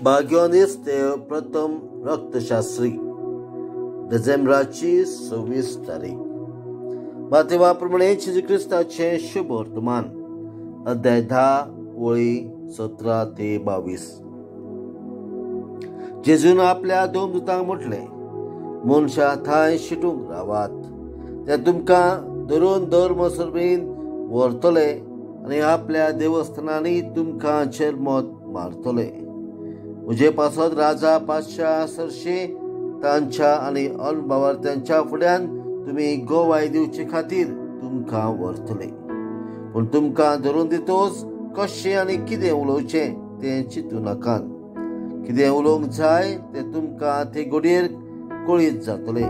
भाग्योनिस ते प्रथम रक्तशास्त्री. डिसेंबराची 26 तारीख. मातेवा प्रमाणे जेजू क्रिस्ताचें शुभ वर्तमान, अध्याय 10 वळी 17 ते 22. जेजून आपल्या दोन दुतांक म्हटलें, मनशां थांय शिटूंक रावात, ते तुमकां धरून धर्म सर्वेन व्हरतले आनी आपल्या देवस्थानांनी तुमकां चेरमत मारतले. म्हजे पासत राजा पातशा सरशी तांच्या आनी अनभावार्थ्यांच्या फुड्यान तुमी गोवाय दिवचे खातीर तुमकां व्हरतले. पूण तुमकां धरून दितोच कशें आनी कितें उलोवचें तें चिंतू नाकात. कितें उलोवंक जाय तें तुमकां ते घडयेर कळीत जातलें.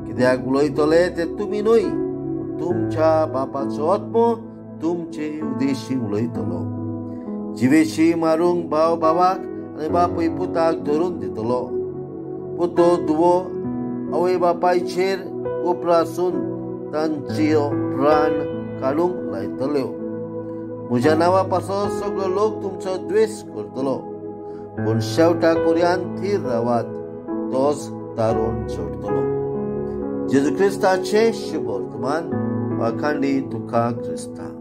कित्याक उलयतले तें तुमी न्हय, पूण तुमच्या बापाचो आत्मो तुमचे उद्देशी उलयतलो. जिवेशी मारूंक भाव भावाक आनी बापूय पुताक धरून दितलो. पुतो धुवो आवय बापायचेर उपरासून तांच्यो प्राण काडूंक लायतल्यो. म्हज्या नांवा पासत सगळो लोक तुमचो द्वेश करतलो, पूण शेवटाक पर्यंत थीर रावात, तोच तारून सोडटलो. जेजू क्रिस्ताचें शुभ वर्तमान. वाखांडी तुका क्रिस्ता.